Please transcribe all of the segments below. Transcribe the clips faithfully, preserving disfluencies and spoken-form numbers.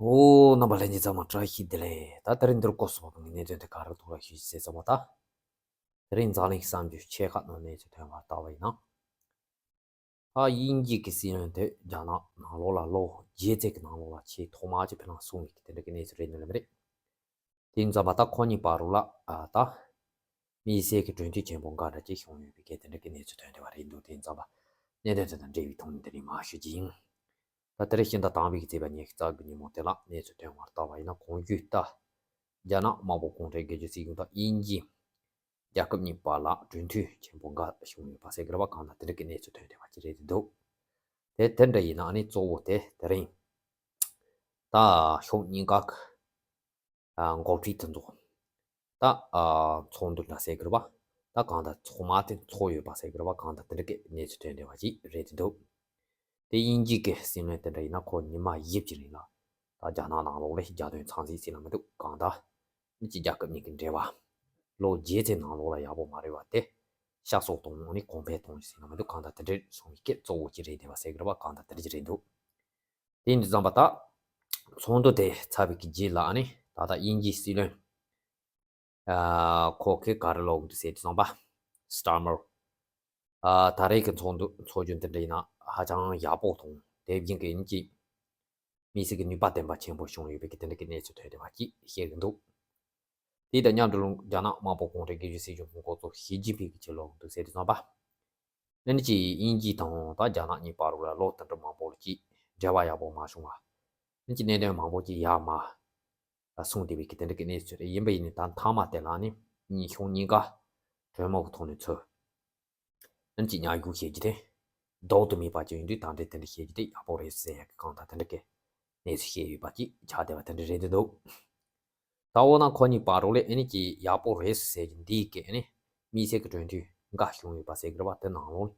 ཨོ། རྣམ་པ་ལྷན་རྒྱས་ཚང་མ་བཀྲ་ཤིས་བདེ་ལེགས། ད་དེ་རིང་འདིར་སྐོར་སོགས་ཀྱི་གནད་དོན་དེ་ག་རེ་ཐོག་ལ་ཞུས་ཟེར་ཙམ་པ་ད། དེ་རིང་འཛམ་གླིང་གསར་འགྱུར་ཆེ་ཁག་ནང་གནས་ཚུལ་ཐོན་པར་བལྟ་བ་ཡིན་ན། ད་དབྱིན་ཇི་གི་སྲིད་བློན་དེ་རྒྱ་ནག་ནང་ལོགས་ལ་ལོ་བརྒྱད་ཙམ་གྱི་ནང་ལོགས་ལ་ཆེས་ཐོག་མ་ཅིག་ཕེབས་ལ་སོང་བའི་གི་དེ་འདྲ་གི་གནས་ཚུལ་རེད་འདུག་ལབ་རེད། དེ་ཡིན་ཙམ་པ་ད་ཁོ་གཉིས་བར་རུ་ལ་ཨ་ད། དམིགས་བསལ་གྱི་གྲོས་མཐུན་ཆེན་པོ་འགའ་འདྲ་ཅིག་བྱུང་ཡོད་པའི་སྐད་དེ་འདྲ་གི་གནས་ཚུལ་ཐོན་བསྡད་པ་རེད་འདུག་དེ་ཡིན་ཙམ་པ་གནད་དོན་དེ་དང་འབྲེལ་བའི་ཐོག་ནས་དེ་རིང་མར་ཞུ་རྒྱུ་ཡིན། ད་དེ་རིང་ཕྱི་ཟླ་དང་པའི་གི་ཚེས་པ་ཉི་ཤུ་རྩ་དགུ་ཉིན་མོ་དེ་ལ་གནས་ཚུལ་ཐོན་པར་བལྟ་བ་ཡིན་ན། གོང་ཞུས་ལྟར་རྒྱ་ནག་དམར་པོ་གུང་ཁྲན་སྒེར་གཅོད་སྲིད་གཞུང་དང་དབྱིན་ཇི་རྒྱལ་ཁབ་གཉིས་བར་ལ་གྲོས་མཐུན་ཆེན་པོ་འགའ་བྱུང་ཡོད་པ་ཟེར་གི་རེད་པ། གང་ལྟར་དེ་འདྲ་གི་གནས་ཚུལ་ཐོན་བསྡད་པ་ཅིག་རེད་འདུག་དེ་དེ་འདྲ་ཡིན་ན་ཨ་ནི་གཙོ་བོ་དེ་དེ་རིང་ད་ཕྱོགས་གཉིས་ཀ་གི་ཨ་འགོ་ཁྲིད་དེ་ཚོ་ད་ཨ་ཚོགས་འདུ་འདྲ་ཟེར་གི་རེད་པ། ད་གང་ལྟར་ཚོགས་མ་དེ་ཚོགས་ཡོད་པ་ཟེར་གི་རེད་པ། གང་ལྟར་དེ་འདྲ་གི་གནས་ཚུལ་ཐོན་བསྡད་པ་ཅིག་རེད་འདུག་དེ་དབྱིན་ཇི་གི་སྲིད་བློན་དེ་འདྲ་ཡིན་ན་ཁོ་ཉི་མ་བཞི་ཅིག་རིང་ལ་ད་རྒྱ་ནག་ནང་ལོགས་ལ་རྒྱལ་དོན་ཚང་ཟིག་ཟེར་ན་མི་འདུག་གང་ལྟར་མི་གཅིག་རྒྱལ་ཁབ་གཉིས་ཀྱི་འབྲེལ་བ་ལོ་བརྒྱད་ཙམ་ནང་ལོགས་ལ་ཡག་པོ་མ་རེད་པ། དེ་ཤ་གསོག་གཏོང་ནས་གོང་འཕེལ་གཏོང་ཟེར་ན་མི་འདུག་གང་ལྟར་དེ་འདྲ་སོང་བའི་སྐད་གཙོ་བོ་ཅིག་རེད་བསྡད་པ་ཟེར་གི་རེད་པ། གང་ལྟར་དེ་འདྲ་ཅིག་རེད་འདུག་དེ་ཡིན་དུས་ཙམ་པ་ད་ཚོགས་འདུ་དེ་ཚར་བའི་གི་རྗེས་ལ་ཨ་ནི་ད་ལྟ་དབྱིན་ཇིའི་སྲིད་བློན་ཨ་ཁོ་གིས་ག་རེ་ལབ་འདུག་ཟེར་དུས་ཙམ་པ། སི་ཊར་མར་ཨ་ད་རེས་ཀྱི་ཚོགས་འདུ་འཚོགས་རྒྱུ་འདི་འདྲ་ཡིན་ན་ཧ་ཅང་ཡག་པོ་དང་དེ་བཞིན་གྱི་དབྱིན་ཇིའི་དམིགས་བསལ་གྱི་ནུས་པ་ལྡན་པ་ཆེན་པོ་བྱུང་ཡོད་པའི་གི་དེ་འདྲ་གི་གནས་ཚུལ་ཐོན་བསྡད་པ་ཅིག་བཤད་གི་འདུག་དེ་དང་མཉམ་དུ་རྒྱ་ནག་དམར་པོ་གུང་ཁྲན་སྒེར་གཅོད་སྲིད་གཞུང་གི་འགོ་གཙོ་ཞི་ཅིན་ཕིང་གིས་ཅིག་ལབ་འདུག་ཟེར་དུས་ཙམ་པ། ཨ་ནི་ཅིག་དབྱིན་ཇི་དང་ད་རྒྱ་ནག་གཉིས་བར་ལ་ལོ་དེ་འདྲ་མང་པོ་ལ་ཅིག་འབྲེལ་བ་ཡག་པོ་མ་བྱུང་བ། ཨ་ནི་ཅིག་གནད་དོན་མང་པོ་ཅིག་ཡར་མར་སོང་བསྡད་པའི་གི་དེ་འདྲ་གི་གནས་ཚུལ་རེད། ཡིན་པ་ཡིན་ནའི་ད་མཐའ་མ་དེ་ལ་ཨ་ནི་གཉིས་ཕྱོགས་གཉིས་ཀ་གྲོས་མོལ་གྱི་ཐོག་ནས་ཚུར་ཨ་ནི་ཅིག་མཉམ་ཞུགས་བྱེད་རྒྱུ་དེ་ལྡོག་ཏུ་མེད་པ་ཅིག་ཡིན་དུས་ད་འདྲའི་དེ་འདྲ་བྱེད་རྒྱུ་དེ་ཡག་པོ་རེད་ཟེར་ཡག་གི་གང་ལྟར་དེ་འདྲ་གི་གནས་ཚུལ་བཤད་ཡོད་པ་ཅིག་ཆགས་བསྡད་པ་དེ་འདྲ་རེད་འདུག་ད་འོ་ན་ཁོ་གཉིས་བར་རོ་ལས་ཨ་ནི་ཅིག་ཡག་པོ་རེད་ཟེར་གྱི་འདི་གི་ཨ་ནི་དམིགས་བསལ་གྱི་གྲོས་མཐུན་འགའ་བྱུང་ཡོད་པ་ཟེར་གྱི་རེད་པ། དེ་ནང་ལོགས་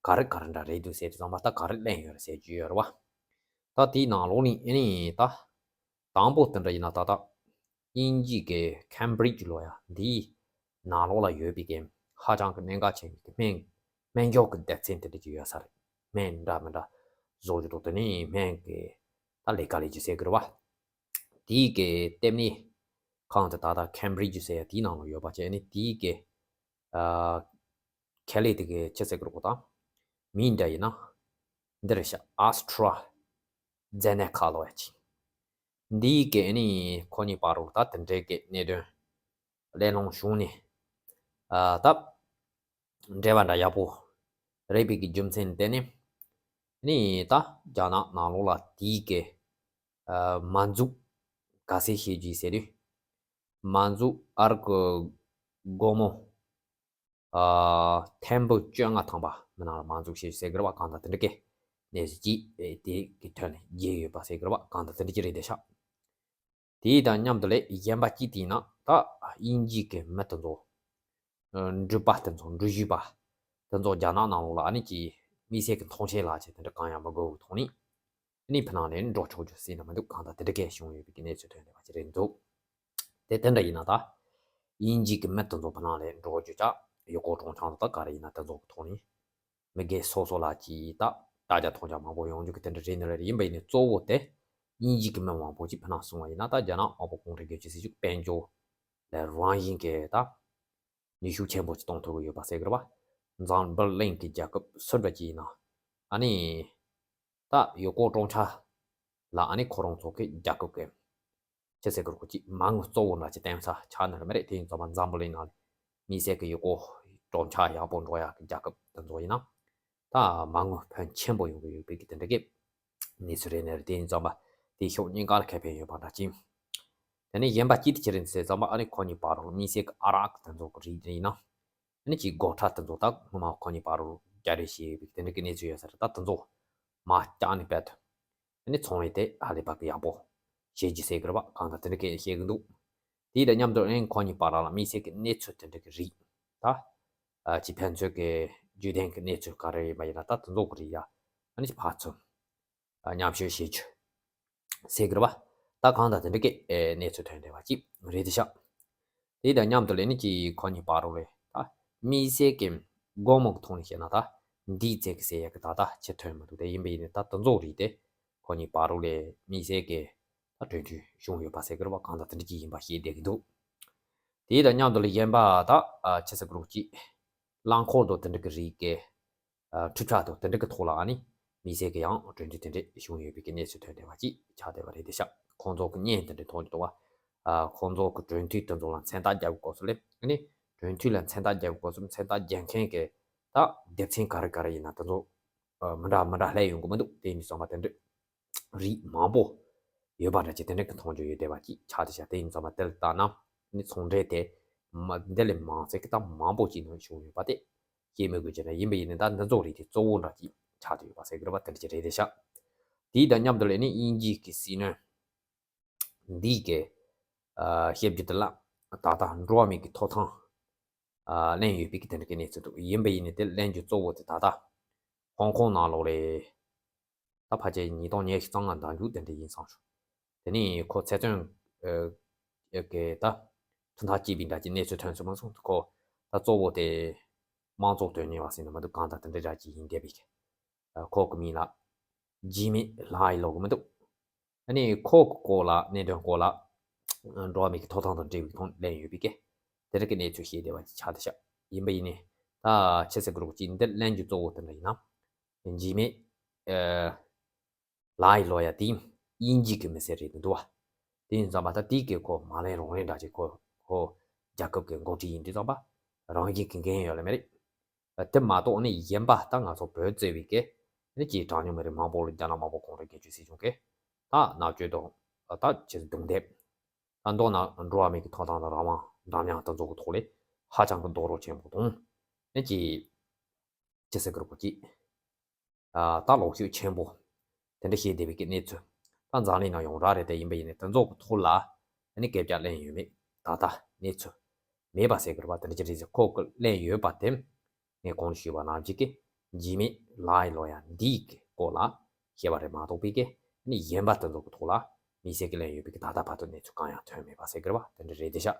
ག་རེ་ག་རེ་འདྲ་རེད་འདུག་ཟེར་དུས་ཙམ་པ་ད་ག་རེ་གླེང་ཡོད་རེད་ཟེར་གྱི་ཡོད་རེད་པ། ད་དེའི་ནང་ལོགས་ནས་ཨ་ནི་ད་དང་པོ་དེ་འདྲ་ཡིན་ན་ད་ལྟ་དབྱིན་ཇི་གི་ཁེམ་བྷྲིཇ་ལོ་ཡ་འདིའི་ནང་ལོགས་ལ་ཡོད་པའི་གི་ཧ་ཅང་གི་གནད་འགག་ཆེན་པོའི་གི་སྨན་སྨན་སྦྱོར་གྱི་སྡེ་ཚན་དེ་འདྲ་ཅིག་ཡོད་ས་རེད། སྨན་འདྲ་མི་འདྲ་བཟོ་རྒྱུ་དང་དེ་ནས་སྨན་གྱི་ད་ལས་ཀ་ལས་རྒྱུ་ཟེར་གྱི་རེད་པ། དེའི་གི་ལྟེ་གནས་ཁང་དེ་ད་ལྟ་ཁེམ་བྷྲིཇ་ཟེར་ཡ་དེའི་ནང་ལ་ཡོད་པ་བྱས་ནས་དེའི་གི་ཨ་ཁེ་ལས་དེ་གི་ཆི་ཟེར་གི་རེད་གོ་ད་མིང་འདྲ་ཡིན་ན་འདི་རེད་ཤག་ཨ་སི་ཊྲ་ཛེ་ནེ་ཀ་ལོ་ཡ་ཅིག་འདིའི་གི་ཨ་ནི་ཁོ་གཉིས་བར་རུ་ད་དེ་འདྲའི་གི་གནད་དོན་གླེང་སློང་བྱུང་ནས་ཨ་ད་འབྲེལ་བ་འདྲ་ཡག་པོ་རེད་པའི་གི་རྒྱུ་མཚན་དེ་ནི་ནི་ད་རྒྱ་ནག་ནང་ལོགས་ལ་དེའི་གི་ཨ་མ་འཛུགས་ག་ཚད་བྱེད་རྒྱུ་ཟེར་དུས་མ་འཛུགས་ཨར་གི་སྒོར་མོ་ཨ་ཐེར་འབུམ་བཅོ་ལྔ་ཐམ་པ་མི་ནང་ལ་མ་འཛུགས་བྱེད་རྒྱུ་ཟེར་གི་རེད་པ། གང་ལྟར་དེ་འདྲ་གི་གནས་ཚུལ་ཅིག་ཨེ་དེ་གི་ཐོན་ནས་རྒྱས་ཡོད་པ་ཟེར་གི་རེད་པ། གང་ལྟར་དེ་འདྲ་ཅིག་རེད་བསྡད་ཤག་དེ་དང་མཉམ་དུ་ལས་གཞན་པ་གཅིག་དེ་ཡིན་ན་ད་དབྱིན་ཇི་གི་མི་དེ་ཚོ་ཨ་འགྲུལ་པ་དེ་ཚོ་འགྲུལ་བཞུད་པ་དེ་ཚོ་རྒྱ་ནག་ནང་ལོགས་ལ་ཨ་ནི་ཅིག་དམིགས་བསལ་གྱི་ཐོངས་མཆན་ལག་ཆ་དེ་འདྲ་གང་ཡང་མི་དགོས་པའི་ཐོག་ནས་ཨ་ནི་ཕི་ནང་ནས་འགྲོ་ཆོག་རྒྱུ་ཟེར་ན་མི་འདུག་གང་ལྟར་དེ་འདྲ་གས་བྱུང་ཡོད་པའི་གནས་ཚུལ་ཐོན་བསྡད་པ་ཅིག་རེད་འདུག་དེ་དེ་འདྲ་ཡིན་ན་ད་དབྱིན་ཇི་གི་མི་དེ་ཚོ་ཕི་ནང་ནས་འགྲོ་རྒྱུ་ཅག་ཡུལ་སྐོར་གྲོང་ཆོག་དང་ད་ག་རེ་ཡིན་ན་དེ་ཚོ་གི་ཐོག་ནས་མི་སྒེར་སོ་སོ་ལ་ཅིག་ད་ལྟ་རྒྱ་མཐོང་རྒྱ་མང་པོ་ཡོང་རྒྱུ་གི་དེ་འདྲ་རེད་ནི་རེད། ཡིན་པ་ཡིན་ནའི་གཙོ་བོ་དེ་དབྱིན་ཇི་གི་མི་མང་པོ་ཅིག་ཕི་ནང་སོང་བ་ཡིན་ན་ད་རྒྱ་ནག་དམར་པོ་གུང་ཁྲན་སྒེར་གཅོད་སྲིད་གཞུང་དཔལ་འབྱོར་ལས་རང་བཞིན་གྱི་ད་ནུས་ཤུགས་ཆེན་པོ་ཅིག་གཏོང་ཐུབ་ཀྱི་ཡོད་པ་ཟེར་གི་རེད་པ། འཛམ་བུ་གླིང་གི་རྒྱལ་ཁབ་སུ་འདྲ་ཅིག་ཡིན་ན་ཨ་ནི་ད་ཡུལ་སྐོར་གྲོང་ཆོག་ལ་ཨ་ནི་ཁོ་རང་ཚོ་གི་རྒྱལ་ཁབ་ཀྱི་ཅི་ཟེར་གི་རེད་གོ་ཅིག་མ་དངུལ་གཙོ་བོ་འདྲ་ཅིག་བཏོན་ས་ཆགས་ནི་རེད་མ་རེད། དེ་ཡིན་ཙང་མ་འཛམ་བུ་གླིང་ནང་དམིགས་བསལ་གྱི་ཡུལ་སྐོར་གྲོང་ཆོག་ཡག་པོ་འགྲོ་ཡག་གི་རྒྱལ་ཁབ་དེ་ཚོ་ཡིན་ན་ད་མ་དངུལ་ཕོན་ཆེན་པོ་ཡོང་གི་ཡོད་པའི་གི་དེ་འདྲ་གི་གནས་ཚུལ་རེད་ནི་རེད། དེ་ཡིན་ཙང་མ་དེ་ཕྱོགས་གཉིས་ཀ་ལ་ཁེ་ཕན་ཡོད་པ་འདྲ་ཅིག་དེ་ནས་གཞན་པ་གཅིག་དེ་ཅི་རེད་ཟེར་ཙང་མ་ཨ་ནི་ཁོ་གཉིས་བར་དུ་དམིགས་བསལ་གྱི་ཨ་རག་དེ་ཚོ་གི་རིགས་ཡིན་ན་ཨ་ནི་ཅིག་སྒོ་ཁྲལ་དེ་ཚོ་ད་སྔོན་མ་ཁོ་གཉིས་བར་དུ་རྒྱག་རེས་བྱས་ཡོད་པའི་དེ་འདྲ་གི་གནས་ཚུལ་ཡོད་ས་རེད། ད་དེ་ཚོ་མར་བཀྱགས་ནས་བལ་དུ་ཨ་ནི་ཚོང་ལས་དེ་ཧ་ལས་པ་གི་ཡག་པོ་བྱེད་རྒྱུ་ཟེར་གི་རེད་པ། གང་ལྟར་དེ་འདྲ་གི་བཤད་གི་འདུག་དེ་དང་མཉམ་དུ་ཨ་ནི་ཁོ་གཉིས་བར་ལ་དམིགས་བསལ་གྱི་གནས་ཚུལ་དེ་འདྲ་གི་རིགས་ད་ཨ་ཅིག་ཕན་ཚུན་གྱི་རྒྱུད་ལྡན་གྱི་གནས་ཚུལ་ག་རེ་ཡིན་པ་ཡིན་ན་ད་དེ་ཚོ་གི་རིགས་ཡ་ཨ་ནི་ཕར་ཚུར་མཉམ་ཞུགས་བྱེད་རྒྱུ་ཟེར་གི་རེད་པ། ད་གང་ལྟར་དེ་འདྲ་གི་གནས་ཚུལ་ཐོན་བསྡད་པ་ཅིག་རེད་དེ་ཤག་དེ་དང་མཉམ་དུ་ལས་ནི་ཅིག་ཁོ་གཉིས་བར་དུ་ལས་ད་དམིགས་བསལ་གྱི་སྒོར་མོ་གི་ཐོག་ནས་བཤད་ན་ད་འདི་ཙེ་གི་ཟེར་ཡ་གི་ད་ལྟ་ཆེ་ཐོན་མི་འདུག་དེ་ཡིན་པ་ཡིན་ནའི་ད་དེ་ཚོ་རིགས་དེ་ཁོ་གཉིས་བར་དུ་ལས་དམིགས་བསལ་གྱི་ ད་གྲོས་མཐུན་བྱུང་ཡོད་པ་ཟེར་གི་རེད་བ། གང་ལྟར་དེ་འདྲ་ཅིག་ཡིན་པ་ཤེས་བསྡད་ཀྱི་འདུག་དེ་དང་མཉམ་དུ་ལ་གཞན་པ་ད་ཨ་ཆི་ཟེར་གི་རེད་ཅིག་རླངས་འཁོར་དང་དེ་འདྲ་གི་རིགས་ཀྱི་ཨ་འཕྲུལ་ཆས་དང་དེ་འདྲ་གི་ཐོག་ལ་ཨ་ནི་དམིགས་བསལ་གྱི་ཡང་གྲོས་མཐུན་དེ་འདྲ་བྱུང་ཡོད་པའི་གི་གནས་ཚུལ་ཐོན་བསྡད་པ་ཅིག་ཆགས་བསྡད་པ་རེད། དེ་ཤག་ཁོང་ཚོ་གི་བརྙན་དེ་འདྲ་མཐོང་གི་འདུག་བ། ཨ་ཁོང་ཚོ་གི་གྲོས་མཐུན་དེ་ཚོ་ལ་མཚན་རྟགས་རྒྱག་གི་སྐབས་སུ་ལ་ཨ་ནི་གྲོས་མཐུན་ལ་མཚན་རྟགས་རྒྱག་གི་སྐབས་སུ་མཚན་རྟགས་རྒྱག་མཁན་གྱི་ད་སྡེ་ཚན་ག་རེ་ག་རེ་ཡིན་ན་དེ་ཚོ་ཨ་མི་འདྲ་མི་འདྲ་སླེབས་ཡོང་གི་མི་འདུག་དེ་ཡིན་དུས་ཙམ་པ་དེ་འདྲ་རིགས་མང་པོ་ཡོད་པ་འདྲ་ཅིག་དེ་འདྲ་གི་མཐོང་རྒྱུ་ཡོད་བསྡད་པ་ཅིག་ཆགས་བསྡད་ཤག་དེ་ཡིན་ཙམ་པ་དེ་ལ་ལྟ་ན་ནི་ཚོང་འབྲེལ་དེ་མ་འདི་ལས་མང་ཚད་ཀྱི་ད་མང་པོ་ཅིག་ནང་བྱུང་ཡོད་པ་དེ་ཤེས་མི་དགོས་ཀྱི་རེད། ཡིན་པ་ཡིན་ནའི་ད་འདི་ཚོ་རིགས་དེ་གཙོ་བོ་འདྲ་ཅིག་ཆགས་བསྡད་ཡོད་པ་ཟེར་གི་རེད་བ། དེ་འདྲ་ཅིག་རེད་བསྡད་ཤག་དེའི་དང་མཉམ་དུ་ལ་ནི་དབྱིན་ཇིའི་གི་སྲིད་བློན་འདིའི་གི་ཨ་བཤད་རྒྱུ་དེ་ལ་ད་ལྟ་འགྲོ་བ་མིའི་གི་ཐོབ་ཐང་ཨ་ལེན་ཡོད་པའི་གི་དེ་འདྲ་གི་གནས་ཚུལ་འདུག་ཡིན་པ་ཡིན་ནའི་དེ་ལེན་རྒྱུ་གཙོ་བོ་དེ་ད་ལྟ་ཧོང་ཀོང་ནང་ལོགས་ལ་ད་ཕལ་ཆེར་ཉིས་སྟོང་ཉི་ཤུ་རྩ་ལྔ་ཟླ་མཇུག་དེ་འདྲ་ཡིན་བསམ་བྱུང་། དེ་ནས་ཁོ་ཚེ་བཙོན་ཨ་གི་ད་ཐུགས་ཐག་བཅད་པའི་འདྲ་གི་གནས་ཚུལ་ཐོན་སོང་མ་སོང་། ཁོ་ད་གཙོ་བོ་དེ་དམངས་གཙོ་དོན་གཉེར་བ་ཟེར་ན་མ་གཏོགས་གང་ལྟར་དེ་འདྲ་འདྲ་གི་ཡིན་བསྡད་པའི་གི་ཁོ་གི་མིང་ལ་ཇི་མི་ལའི་ལབ་གི་མི་འདུག་ཨ་ནི་ཁོ་གི་སྐོར་ལ་གནད་དོན་སྐོར་ལ་འགྲོ་བ་མིའི་གི་ཐོབ་ཐང་དང་འབྲེལ་བའི་ཐོག་གླེང་ཡོད་པའི་གི་དེ་འདྲ་གི་གནས་ཚུལ་བཤད་བསྡད་པ་ཅིག་ཆགས་བསྡད་ཤག་ཡིན་པ་ཡིན་ནའི་ད་ཆི་ཟེར་གི་རེད་ཅིག་འདི་གླེང་རྒྱུ་གཙོ་བོ་དེ་འདྲ་ཡིན་ན་ཇི་མི་ཨ་ལའི་ལོ་ཡ་དེ་དབྱིན་ཇི་གི་མི་སེར་རེད་འདུག་བ། དེ་ཡིན་ཙམ་པ་ད་དེ་གི་ཁོ་མ་ལེན་རོགས་ལེན་འདྲ་ཅིག་ཁོ་ཁོ་རྒྱལ་ཁབ་ཀྱི་འགོ་ཁྲིད་ཡིན་དུས་ཙམ་པ་རང་བཞིན་གྱི་འགན་ཡོད་ལེ་མ་རེད། དེ་མ་གཏོགས་ནི་གཞན་པ་ད་ང་ཚོ་བོད་གཙོས་པའི་གི་ནི་ཅིག་གྲངས་ཉུང་མི་རིགས་མང་པོ་ལ་རྒྱ་ནག་དམར་པོ་གོང་རིམ་རྒྱལ་གཅེས་སྲིད་གཞུང་གིས་ད་མནར་གཅོད་དང་ད་ཅིག་རྡུང་རྡེག་ད་མདོར་ན་འགྲོ་བ་མིའི་གི་ཐོབ་ཐང་དང་རང་དབང་འདྲ་མཉམ་དེ་ཚོ་གི་ཐོག་ལ་ཧ་ཅང་གི་རྡོག་རོལ་ཆེན་པོ་དང་ནི་ཅིག་ཅི་ཟེར་དགོས་རེད་པ་ཅིག་ཨ་ད་ལོག་ཤུགས་ཆེན་པོ་དེ་འདྲ་བཤད་བསྡད་པའི་གི་གནས་ཚུལ་ད་འཛམ་གླིང་ནང་ཡོངས་གྲགས་རེད་དེ། ཡིན་པ་ཡིན་ནའི་དེ་ཚོ་གི་ཐོག་ལ་ཨ་ནི་སྐད་ཆ་གླེང་ཡོད་མེད་ད་ལྟ་གནས་ཚུལ་མེད་པ་ཟེར་དགོས་རེད་པ། དེ་འདྲ་ཅིག་རེད་ཟེར། ཁོ་གི་གླེང་ཡོད་པ་དེ་ངས་གོང་དུ་ཞུས་པ་ནང་བཞིན་གི་ཇི་མི་ལའི་ལོ་ཡ་འདིའི་གི་སྐོར་ལ་བཤད་པ་རེད་མ་གཏོགས་པའི་གི་ཨ་ནི་གཞན་པ་དེ་ཚོ་གི་ཐོག་ལ་དམིགས་བསལ་གི་གླེང་ཡོད་པའི་གི་ད་ལྟ་བར་དུ་གནས་ཚུལ་གང་ཡང་ཐོན་མེད་པ་ཟེར་དགོས་རེད་པ། དེ་འདྲ་རེད་དེ་ཤག་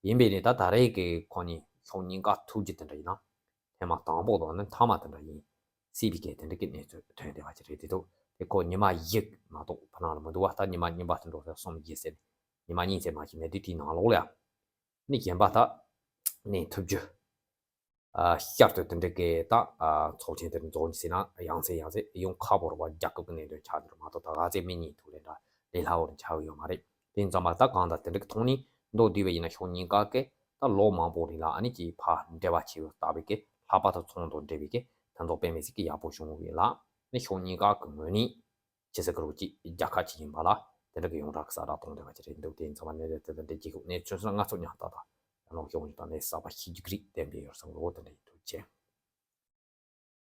ཡིན་པ་ཡིན་ནའི་ད་ད་རེས་གི་ཁོ་གཉིས་ཤོག་གཉིས་ཀ་ཐུག་རྒྱུ་དེ་འདྲ་ཡིན་ན། ཐེངས་མ་དང་པོ་དང་ནི་མཐའ་མ་དེ་འདྲ་ཡིན་སྲིད་པའི་སྐད་དེ་འདྲ་གི་གནས་ཚུལ་ཐོན་བསྡད་པ་ཅིག་རེད་དེ་འདུག་དེ་ཁོ་ཉི་མ་བཞི་མ་གཏོགས་ཕ་ནང་ལ་མི་འདུག་བ། ད་ཉི་མ་གཉིས་པ་དེ་འགྲོ་ཟེར་གསུམ་བཞི་ཟེར་ཉི་མ་གཉིས་ཟེར་མ་ཞིག་མེད་དུས་དེའི་ནང་ལོགས་ལ་ཡ་ནི་གཞན་པ་ད་གནས་ཐུབ་རྒྱུ་ཨ་བསྐྱར་དུ་དེ་འདྲ་གི་ད་ཨ་ཚོགས་ཆེན་དེ་འདྲ་འཛོམས་རྒྱུ་ཟེར་ན་ཡང་སེ་ཡང་སེ་ཡོང་ཁག་པོ་རེད་བ། རྒྱལ་ཁབ་ཀྱི་གནད་དོན་ཆགས་འདུག་མ་གཏོགས་ད་ག་ཚད་མི་གཉིས་ཐུག་ལེ་འདྲ་ལས་སླ་བོ་རེ་ཆགས་ཡོད་མ་རེད། དེ་ཡིན་ཙང་མ་ད་གང་ལྟར་དེ་འདྲ་གི་ཐོག་ནས་མདོར་བསྡུས་པ་ཡིན་ན་ཤོག་གཉིས་ཀ་གི་ད་ལོ་མང་པོ་རིང་ལ་ཨ་ནི་ཅིག་ཕར་འབྲེལ་བ་བྱས་ཡོད་ལྟ་བུའི་གི་ལྷག་པར་དུ་ཚོང་དང་འབྲེལ་བའི་གི་ད་མདོ་དཔེ་མི་སྲིད་ཀྱི་ཡག་པོ་བྱུང་བའི་ལ་ནི་ཤོག་གཉིས་ཀ་གི་ངོས་ནས་ཅི་ཟེར་གི་རེད་པ་ཅིག་རྒྱལ་ཁབ་ཅིག་ཡིན་པ་ལ་དེ་འདྲ་གི་ཡོངས་གྲགས་ཀྱི་གསལ་བསྒྲགས་གཏོང་བསྡད་པ་ཅིག་རེད་འདུག་དེ་ཡིན་ཙང་མ་གནད་དོན་དེ་ལ་འདི་རྒྱལ་ཁབ་གནས་ཚུལ་སོགས་ང་ཚོ་ཉག་ཏག་ཏག་ཡང་ལོག་ཤོག་གཉིས་ཀ་ནས་གསར་པ་ཤེས་རྒྱུ་གི་རིགས་བསྟན་པའི་ཡོད་བསམ་གི་འོ་དེ་འདྲ་ཡིན་འདུག་ཅེས།